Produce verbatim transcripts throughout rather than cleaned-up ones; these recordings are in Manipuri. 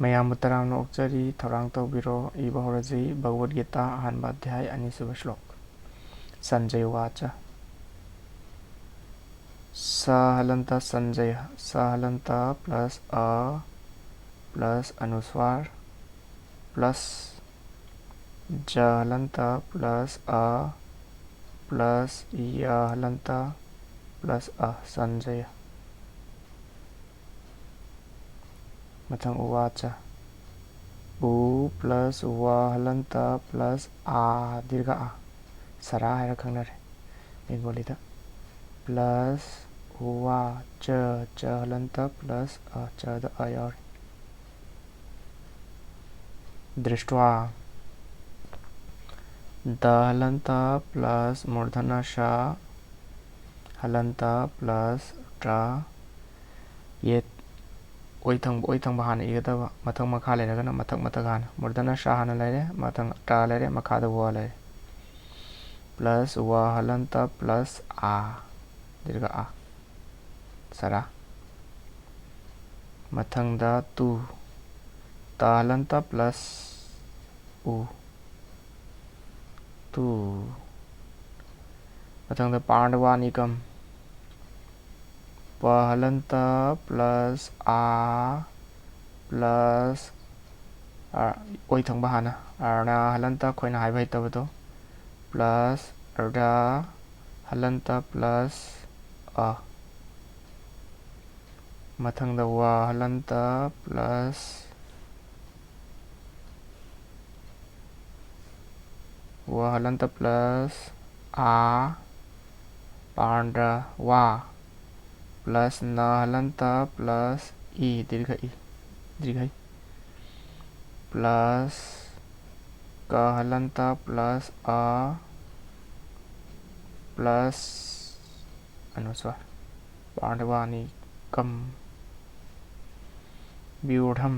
ꯃꯌꯥꯝꯕꯨ ꯇꯔꯥꯝꯅ ꯑꯣꯛꯆꯔꯤ꯫ ꯊꯧꯔꯥꯡ ꯇꯧꯕꯤꯔꯣ꯫ ꯏꯕ ꯍꯧꯔꯁꯤ꯫ ꯚꯒꯕꯠ ꯒꯤꯇꯥ, ꯑꯍꯥꯟꯕ ꯑꯙ꯭ꯌꯥꯏ, ꯑꯅꯤꯁꯨꯕ ꯁ꯭ꯂꯣꯛ꯫ ꯁꯟꯖꯌ ꯎꯋꯥꯆ꯫ ꯁ ꯍꯂꯟꯇ ꯁꯟꯖꯌ꯫ ꯁ ꯍꯂꯟꯇ plus ꯑ plus ꯑꯅꯨꯁ꯭ꯋꯥꯔ plus ꯖ ꯍꯂꯟꯇ plus ꯑ plus ꯌ ꯍꯂꯟꯇ plus ꯑ, ꯁꯟꯖꯌ꯫ ꯃꯊꯪ ꯎꯋꯥꯆ꯫ ꯎ plus ꯋ ꯍꯂꯟꯇ plus ꯑ ꯗꯤꯔꯒ ꯑ, ꯁꯔꯥ ꯍꯥꯏꯔ ꯈꯪꯅꯔꯦ ꯕꯦꯡꯒꯣꯂꯤꯗ꯫ Plus ꯋ, ꯆ, ꯆ ꯍꯂꯟꯇ plus ꯑ, ꯆꯗ ꯑ ꯌꯥꯎꯔꯦ꯫ ꯗ꯭ꯔꯤꯁ꯭ꯇ꯭ꯋꯥ꯫ ꯗ ꯍꯂꯟꯇ plus ꯃꯨꯔꯙꯅ ꯁ ꯍꯂꯟꯇ plus ꯇ꯭ꯔ꯫ ꯌꯦꯠ ꯑꯣꯏ ꯊꯪꯕ, ꯑꯣꯏ ꯊꯪꯕ ꯍꯥꯟꯅ ꯏꯒꯗꯕ, ꯃꯊꯛ ꯃꯈꯥ ꯂꯩꯔꯒꯅ ꯃꯊꯛ ꯃꯊꯛ ꯍꯥꯟꯅ꯫ ꯃꯨꯔꯙꯅ ꯁ ꯍꯥꯟꯅ ꯂꯩꯔꯦ, ꯃꯊꯪ ꯇ꯭ꯔ ꯂꯩꯔꯦ, ꯃꯈꯥꯗ ꯋ ꯂꯩꯔꯦ꯫ Plus ꯋ ꯍꯂꯟꯇ plus ꯑ, ꯗꯤꯔꯒ ꯑ, ꯁꯔꯥ꯫ ꯃꯊꯪꯗ ꯇꯨ꯫ ꯇ ꯍꯂꯟꯇ plus ꯎ꯫ ꯇꯨ꯫ ꯃꯊꯪꯗ ꯄꯥꯔꯗ ꯋꯥꯅꯤꯀꯝ꯫ ꯄ ꯍꯂꯟꯇ plus ꯑ plus ꯑ, ꯑꯣꯏ ꯊꯪꯕ ꯍꯥꯟꯅ꯫ ꯑꯔꯅ ꯍꯂꯟꯇ ꯑꯩꯈꯣꯏꯅ ꯍꯥꯏꯕ ꯍꯩꯇꯕꯗꯣ꯫ Plus ꯑꯔꯗ ꯍꯂꯟꯇ plus ꯑ꯫ ꯃꯊꯪꯗ ꯋ ꯍꯂꯟꯇ plus ꯋ ꯍꯂꯟꯇ plus ꯑ, ꯄꯥꯔꯗ ꯋꯥ, plus ꯅ ꯍꯂꯟꯇ plus E, ꯗꯤꯔꯒ E, ꯗꯤꯔꯒ E, plus ꯀ ꯍꯂꯟꯇ plus ꯑ, plus ꯑꯅꯨꯁ꯭ꯋꯥꯔ꯫ ꯄꯥꯔꯗ ꯋꯥꯅꯤ ꯀꯝ꯫ ꯕ꯭ꯌꯨꯔꯙꯝ꯫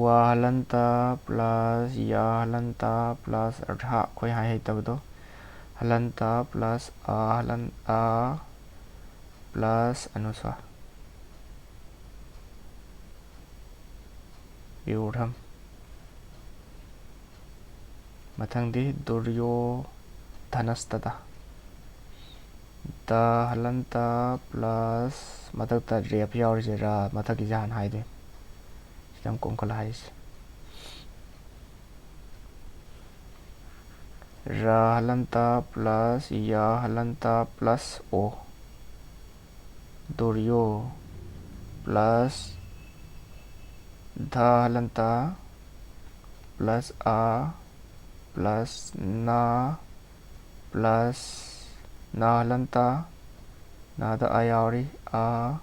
ꯋ ꯍꯂꯟꯇ plus ꯌ ꯍꯂꯟꯇ plus ꯑꯔꯙ, ꯑꯩꯈꯣꯏ ꯍꯥꯏ ꯍꯩꯇꯕꯗꯣ꯫ ꯍꯂꯟꯇ plus ꯑ ꯍꯂꯟ ꯑ plus ꯑꯅꯨꯁ꯭ꯋꯥꯔ꯫ ꯎꯔꯝ꯫ ꯃꯊꯪꯗꯤ ꯗꯨꯔꯌꯣ ꯙꯅꯁꯇꯗ꯫ ꯗ ꯍꯂꯟꯇ plus ꯃꯊꯛꯇ ꯔꯦꯞ ꯌꯥꯎꯔꯤꯁꯦ ꯔ, ꯃꯊꯛꯀꯤꯁꯦ ꯍꯥꯟꯅ ꯍꯥꯏꯗꯣꯏꯅꯤ꯫ ꯁꯤꯗ ꯑꯃꯨꯛ ꯀꯣꯡꯈꯠꯂ ꯍꯥꯏꯁꯦ꯫ ꯔ ꯍꯂꯟꯇ plus ꯌ ꯍꯂꯟꯇ plus ꯑꯣ꯫ ꯗꯨꯔꯌꯣ plus ꯙ ꯍꯂꯟꯇ plus ꯑ plus ꯅ plus ꯅ ꯍꯂꯟꯇ, ꯅꯗ ꯑ ꯌꯥꯎꯔꯤ, ꯑ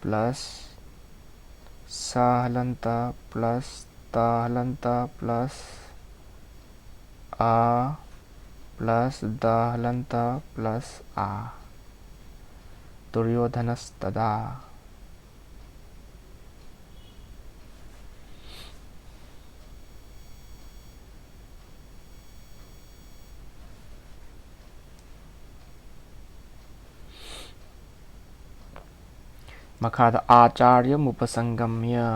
plus ꯁ ꯍꯂꯟꯇ plus ꯇ ꯍꯂꯟꯇ plus ꯑ plus ꯗ ꯍꯂꯟꯇ plus ꯑ꯫ ꯗꯨꯔꯌꯣꯙꯅꯁꯇꯗ꯫ ꯃꯈꯥꯗ ꯑꯥꯆꯥꯔꯌ ꯃꯨꯄꯁꯪꯒꯝꯌ꯫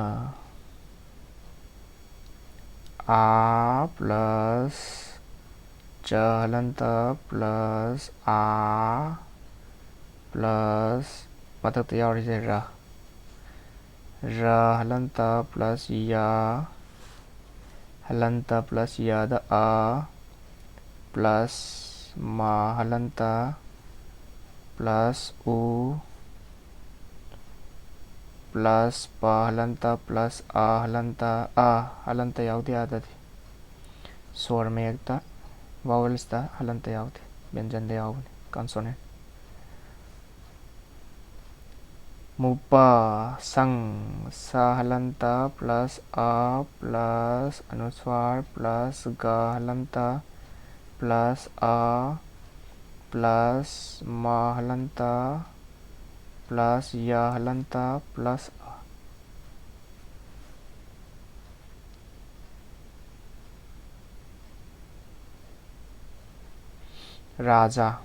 ꯑ plus ꯆ ꯍꯂꯟꯇ plus ꯑ plus ꯃꯊꯛꯇ ꯌꯥꯎꯔꯤꯁꯦ ꯔ꯫ ꯔ ꯍꯂꯟꯇ plus ꯌ, ꯍꯂꯟꯇ plus ꯌꯗ ꯑ plus ꯃ ꯍꯂꯟꯇ plus ꯎ plus ꯄ ꯍꯂꯟꯇ plus ꯑ ꯍꯂꯟꯇ, ꯑ ꯍꯂꯟꯇ ꯌꯥꯎꯗꯦ ꯑꯗꯗꯤ꯫ ꯁ꯭ꯋꯔ ꯃꯌꯦꯛꯇ, vowelsꯇ ꯍꯂꯟꯇ ꯌꯥꯎꯗꯦ, ꯕ꯭ꯌꯟꯖꯟꯗ ꯌꯥꯎꯕꯅꯤ, consonant꯫ ꯃꯨꯄ ꯁꯪ, ꯁ ꯍꯂꯟꯇ plus ꯑ plus ꯑꯅꯨꯁ꯭ꯋꯥꯔ plus ꯒ ꯍꯂꯟꯇ plus ꯑ plus ꯃ ꯍꯂꯟꯇ plus ꯌ ꯍꯂꯟꯇ plus ꯑ꯫ ꯔꯥꯖꯥ꯫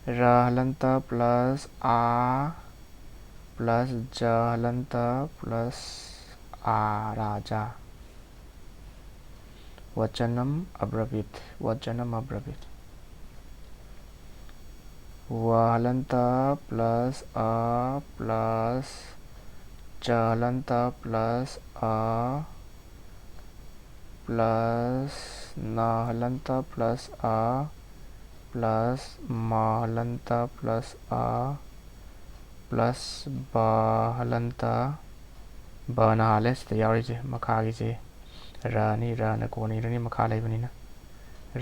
ꯔ ꯍꯂꯟꯇ plus ꯑ plus ja हलन्त plus आ राजा। वचनम् अब्रवीत्, वचनम् अब्रवीत्। व हलन्त plus अ plus च हलन्त plus अ plus न हलन्त plus अ plus म हलन्त plus अ plus ब हलन्त, ꯕꯅ ꯍꯥꯜꯂꯦ ꯁꯤꯗ ꯌꯥꯎꯔꯤꯁꯦ, ꯃꯈꯥꯒꯤꯁꯦ ꯔꯅꯤ, ꯔꯅ ꯀꯣꯟꯅ ꯏꯔꯅꯤ, ꯃꯈꯥ ꯂꯩꯕꯅꯤꯅ꯫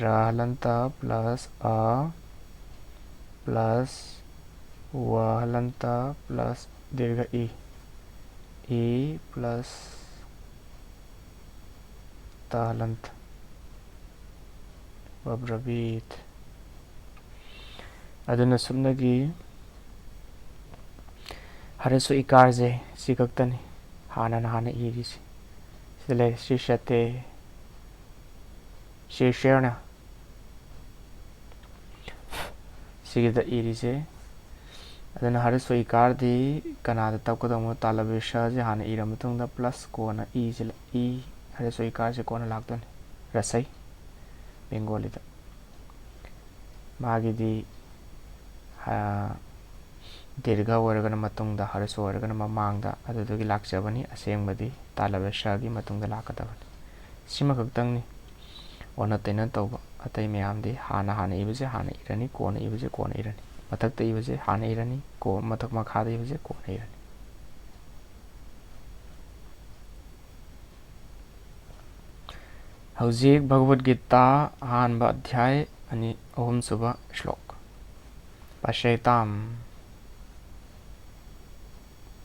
ꯔ ꯍꯂꯟꯇ plus ꯑ plus व हलन्त plus दीर्घ इ, इ plus ट हलन्त, व अब्रवीत्꯫ ꯑꯗꯨꯅ ꯁꯨꯞꯅꯒꯤ ꯍ꯭ꯔꯁ꯭ꯋ ꯏꯀꯥꯔꯁꯦ ꯁꯤ ꯈꯛꯇꯅꯤ ꯍꯥꯟꯅꯅ ꯍꯥꯟꯅ ꯏꯔꯤꯁꯤ꯫ ꯁꯤꯗ ꯂꯩꯔꯦ, शीर्षते, शीर्षेण꯫ ꯁꯤꯒꯤꯗ ꯏꯔꯤꯁꯦ꯫ ꯑꯗꯨꯅ ꯍ꯭ꯔꯁ꯭ꯋ ꯏꯀꯥꯔꯗꯤ ꯀꯅꯥꯗ ꯇꯞꯀꯗꯧꯅꯣ? ꯇꯥꯂꯕ꯭ꯌ ꯁꯁꯦ ꯍꯥꯟꯅ ꯏꯔ ꯃꯇꯨꯡꯗ plus ꯀꯣꯟꯅ ꯏꯁꯦ, ꯏ, ꯍ꯭ꯔꯁ꯭ꯋ ꯏꯀꯥꯔꯁꯦ ꯀꯣꯟꯅ ꯂꯥꯛꯇꯣꯏꯅꯤ꯫ ꯔꯁꯩ, ꯕꯦꯡꯒꯣꯂꯤꯗ꯫ ꯃꯥꯒꯤꯗꯤ, ꯑ, ꯗꯤꯔꯒ ꯑꯣꯏꯔꯒꯅ ꯃꯇꯨꯡꯗ, ꯍ꯭ꯔꯁ꯭ꯋ ꯑꯣꯏꯔꯒꯅ ꯃꯃꯥꯡꯗ, ꯑꯗꯨꯗꯨꯒꯤ ꯂꯥꯛꯆꯕꯅꯤ꯫ ꯑꯁꯦꯡꯕꯗꯤ ꯇꯥꯂꯕ꯭ꯌ ꯁꯒꯤ ꯃꯇꯨꯡꯗ ꯂꯥꯛꯀꯗꯕꯅꯤ꯫ ꯁꯤꯃꯈꯛꯇꯪꯅꯤ ꯑꯣꯟꯅ ꯇꯩꯅ ꯇꯧꯕ꯫ ꯑꯇꯩ ꯃꯌꯥꯝꯗꯤ ꯍꯥꯟꯅ ꯍꯥꯟꯅ ꯏꯕꯁꯦ ꯍꯥꯟꯅ ꯏꯔꯅꯤ, ꯀꯣꯟꯅ ꯏꯕꯁꯦ ꯀꯣꯟꯅ ꯏꯔꯅꯤ꯫ ꯃꯊꯛꯇ ꯏꯕꯁꯦ ꯍꯥꯟꯅ ꯏꯔꯅꯤ, ꯀꯣ-, ꯃꯊꯛ ꯃꯈꯥꯗ ꯏꯕꯁꯦ ꯀꯣꯟꯅ ꯏꯔꯅꯤ꯫ ꯍꯧꯖꯤꯛ ꯚꯒꯕꯠ ꯒꯤꯇꯥ ꯑꯍꯥꯟꯕ ꯑꯙ꯭ꯌꯥꯏ ꯑꯅꯤ, ꯑꯍꯨꯝꯁꯨꯕ ꯁ꯭ꯂꯣꯛ꯫ ꯄꯁ꯭ꯌꯦꯇꯥꯝ꯫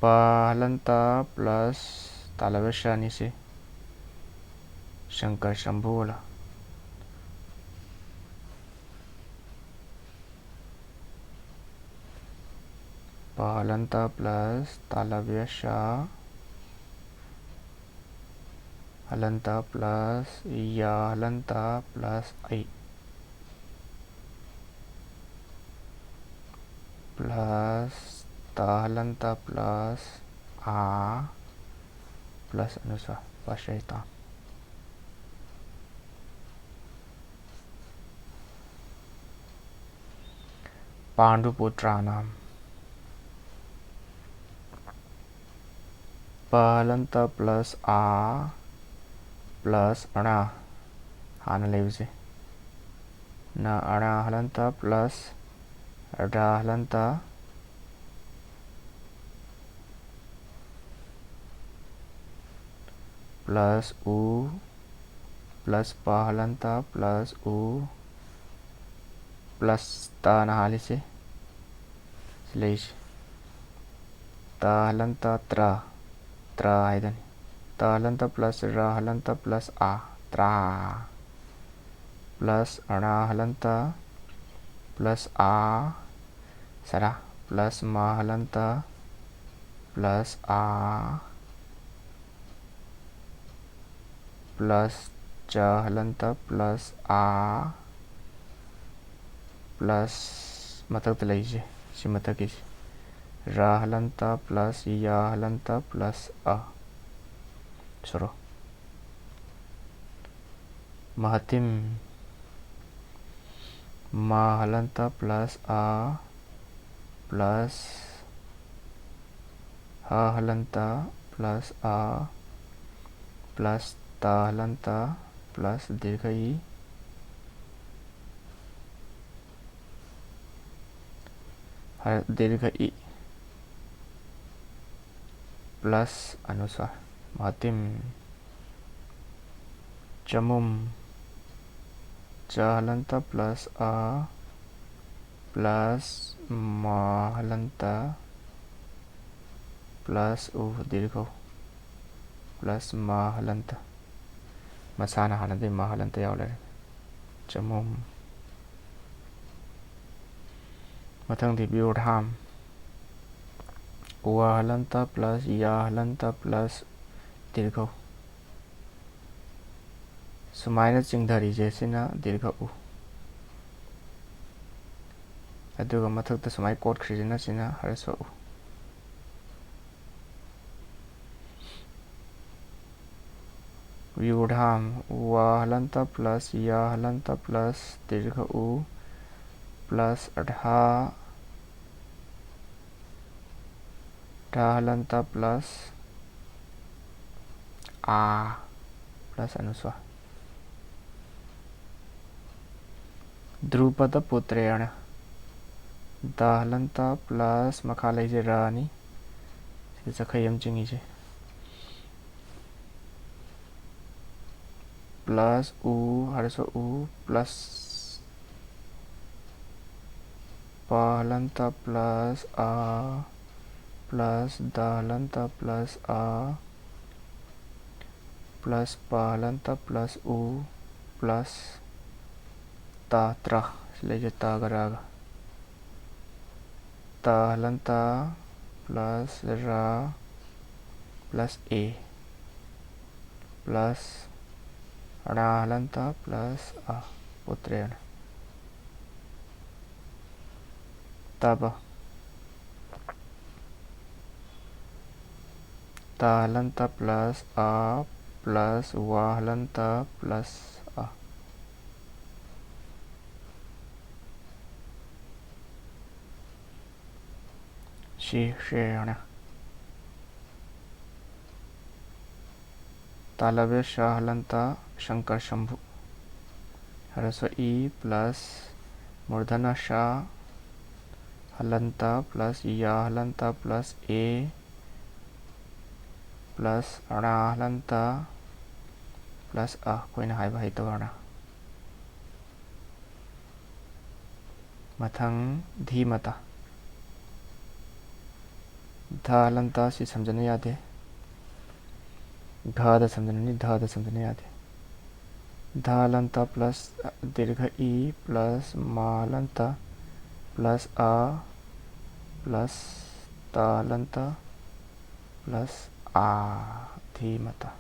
प हलन्त plus ꯇꯥꯂꯕ꯭ꯌ ꯁ ꯑꯅꯤꯁꯤ ꯁꯪꯀꯔ ꯁꯝꯚꯨ ꯋꯥꯂꯥ꯫ प हलन्त plus ꯇꯥꯂꯕ꯭ꯌ ꯁ हलन्त plus य हलन्त plus ऐ plus ꯇ ꯍꯂꯟꯇ plus ꯑ plus ꯑꯅꯨꯁ꯭ꯋꯥꯔ, ꯄꯁ꯭ꯔꯩꯇ꯫ पाण्डुपुत्राणां। प ꯍꯂꯟꯇ plus ꯑ plus ꯑ ꯍꯥꯟꯅ ꯂꯩꯕꯁꯦ꯫ ꯅ ꯑ ꯍꯂꯟꯇ plus ꯔ ꯍꯂꯟꯇ plus ꯎ plus ꯄ ꯍꯂꯟꯇ plus ꯎ plus ꯇꯅ ꯍꯥꯜꯂꯤꯁꯦ꯫ ꯁꯤ ꯂꯩꯁꯦ꯫ ꯇ ꯍꯂꯟꯇ ꯇ꯭ꯔ, ꯇ꯭ꯔ ꯍꯥꯏꯗꯨꯅꯤ꯫ ꯇ ꯍꯂꯟꯇ plus ꯔ ꯍꯂꯟꯇ plus ꯑ, ꯇ꯭ꯔꯥ꯫ Plus ꯑ ꯍꯂꯟꯇ plus ꯑ, ꯁꯔ, plus ꯃ ꯍꯂꯟꯇ plus ꯑ, plus ꯆ ꯍꯂꯟꯇ plus ꯑ, plus ꯃꯊꯛꯇ ꯂꯩꯁꯦ, ꯁꯤ ꯃꯊꯛꯀꯤꯁꯦ, ꯔ ꯍꯂꯟꯇ plus ꯌ ꯍꯂꯟꯇ plus ꯑ꯫ ꯁꯣꯔꯣ꯫ महतीं। मा हलन्त plus अ plus ह हलन्त plus अ plus त हलन्त plus दीर्घ इ, ह-, दीर्घ इ plus अनुस्वार। महतीं। चमूं। च हलन्त plus अ plus म हलन्त plus ꯎ दीर्घ ꯎ plus म हलन्त꯫ ꯃꯁꯥꯅ ꯍꯥꯟꯅꯗꯤ म हलन्त ꯌꯥꯎ ꯂꯩꯔꯦ꯫ ꯆꯃꯨꯝ꯫ ꯃꯊꯪꯗꯤ व्यूढां꯫ व हलन्त plus य हलन्त plus दीर्घ व। ꯁꯨꯃꯥꯏꯅ ꯆꯤꯡꯊꯔꯤꯁꯦ, ꯁꯤꯅ दीर्घ उ꯫ ꯑꯗꯨꯒ ꯃꯊꯛꯇ ꯁꯨꯃꯥꯏꯅ ꯀꯣꯠꯈ꯭ꯔꯤꯁꯤꯅ, ꯁꯤꯅ ꯍ꯭ꯔꯁ꯭ꯋ ꯎ꯫ यूढाम, वा हलंत plus या हलंत plus दीर्घ उ plus ढा, ढा हलंत plus आ plus अनुस्वार। ध्रुपद पुत्रेण, ध हलंत plus ꯃꯈꯥ ꯂꯩꯁꯦ ꯔꯅꯤ꯫ ꯁꯤꯗ ꯆꯈꯩ ꯑꯃ ꯆꯤꯡꯉꯤꯁꯦ꯫ Plus ꯎ, ꯍꯔꯁ ꯎ, plus प हलंत plus आ plus ध हलंत plus आ plus प हलंत plus उ plus ता, त्र, ꯁꯤ ꯂꯩꯁꯦ ꯇꯒ ꯔꯒ꯫ ध हलंत plus रा plus ए plus णा हलंत plus आ, पुत्रेण। तब ध हलंत plus आ plus वा हलंत plus आ। शीर्षेण। तालव्य श हलंत शंकर शंभु। हरस्व ई plus मूर्धन श हलंत plus या हलंत plus ए plus णा हलंत plus आ, ꯑꯩꯈꯣꯏꯅ ꯍꯥꯏꯕ ꯍꯩꯇꯕ ꯔꯅ꯫ ꯃꯊꯪ ꯙꯤꯃꯇ꯫ ध हलंत ꯁꯤ ꯁꯝꯖꯟꯕ ꯌꯥꯗꯦ꯫ ꯘꯗ ꯁꯝꯖꯟꯕꯅꯤ, ꯙꯗ ꯁꯝꯖꯟꯕ ꯌꯥꯗꯦ꯫ ध हलंत plus दीर्घ ई plus मा हलंत plus आ plus ता हलंत plus आ, धीमता।